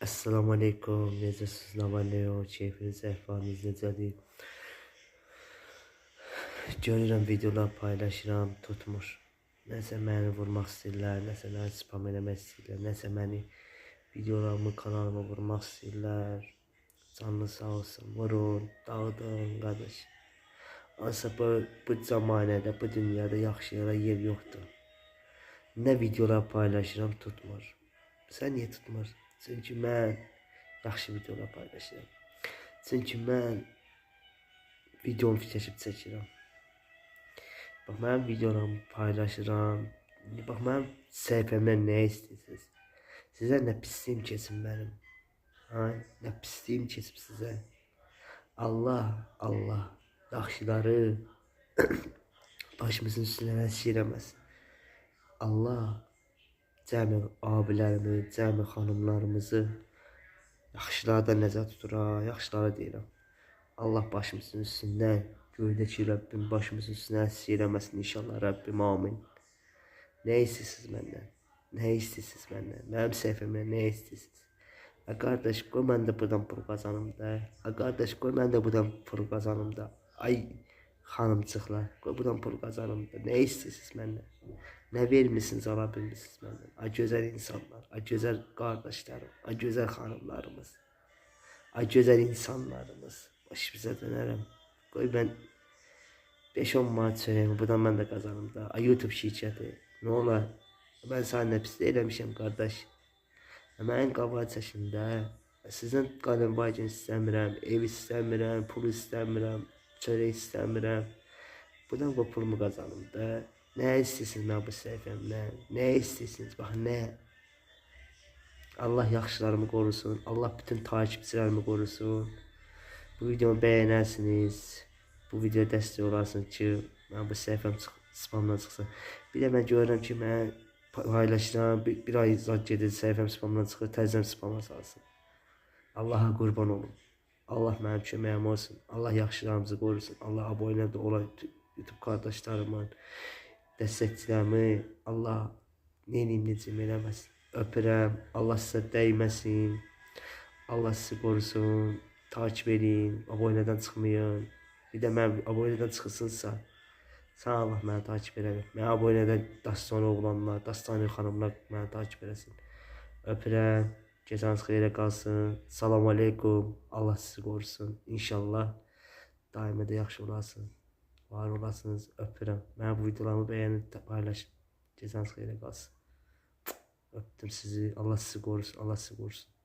Assalamu aleykum, necəsiniz, nə var, nə yox, keyfiniz, əhvalınız necədir? Görürəm, videolar paylaşıram, tutmur. Nəsə məni vurmaq istəyirlər, nəsə məni spam eləmək istəyirlər, nəsə məni videolarımı, kanalımı vurmaq istəyirlər. Canınız sağ olsun, vurun, dağıdın, qardaş. Ancaq bu zəmanədə, bu dünyada yaxşılara yer yoxdur. Nə videolar paylaşıram, tutmur. Sən niyə tutmur? Çünki mən yaxşı videolar paylaşıram. Çünki mən videomu fikirləşib çəkirəm. Bax, mənim videolarımı paylaşıram. Bax, mənim səhifəmdən nə istəyirsiniz? Sizə nə pisliyim keçsin mənim. Ha, nə pisliyim keçib sizə. Allah, Allah yaxşıları başımızın üstünə nəsib eləməsin. Allah cəmi abilərimi, cəmi xanımlarımızı yaxşılardan nəzər tutur ha, yaxşılara deyirəm. Allah başımızın üstündən, göydəki Rəbbim başımızın üstünə əsir eləməsin inşallah Rəbbim, amin. Nə istəyirsiniz məndən? Nə istəyirsiniz məndən? Mənim səhifəmdən nə istəyirsiniz? A qardaş, qoy mən də buradan pul qazanım da. A qardaş, qoy mən də buradan pul qazanım da. Ay xanımcıqlar, qoy buradan pul qazanım da. Nə istəyirsiniz məndən? Nə vermisiniz, ala bilmirsiniz məndən? Ay gözəl insanlar, ay gözəl qardaşlarım, ay gözəl xanımlarımız, ay gözəl insanlarımız. Baş bizə dönərəm. Qoy mən 5-10 manat çörəyimi buradan mən də qazanım da. Ay YouTube şirkəti, nə olar? Mən sənə nə pis eləmişəm qardaş. Mənim qabağa çəkin də. Sizdən qalın vacin istəmirəm, ev istəmirəm, pul istəmirəm, çörək istəmirəm. Buradan qoy pulumu qazanım da. Nə istəyirsiniz mən bu səhifəmdən? Nə istəyirsiniz? Bax, nə? Allah yaxşılarımı qorusun. Allah bütün takipçilərimi qorusun. Bu videomu bəyənərsiniz. Bu videoya dəstək olarsınız ki, mən bu səhifəm spamdan çıxsın. Bir də mən görürəm ki, mən paylaşıram, bir ay zad gedir, səhifəm spamdan çıxır, təzədən spama salsın. Allaha qurban olum. Allah mənim köməyim olsun. Allah yaxşılarımızı qorusun. Allah abunə də olan YouTube qardaşlarımın, dəstəkçilərimi Allah nə eləyim, necəm eləməsin. Öpürəm. Allah sizə dəyməsin. Allah sizi qorusun. Takip edin. Abunədən çıxmayın. Bir də mən abunədən çıxılsınsa, sən Allah məni takip eləmir. Mənə abunədən Dastani oğlanlar, Dastani xanımlar məni takip eləsin. Öpürəm. Gecəniz xeyrə qalsın. Salam aleykum. Allah sizi qorusun. İnşallah daima da yaxşı olasınız. Var olasınız. Öpürəm. Mənə bu videolarımı bəyənin, paylaşın. Gecəniz xeyrə qalsın. Öpdüm sizi. Allah sizi qorusun. Allah sizi qorusun.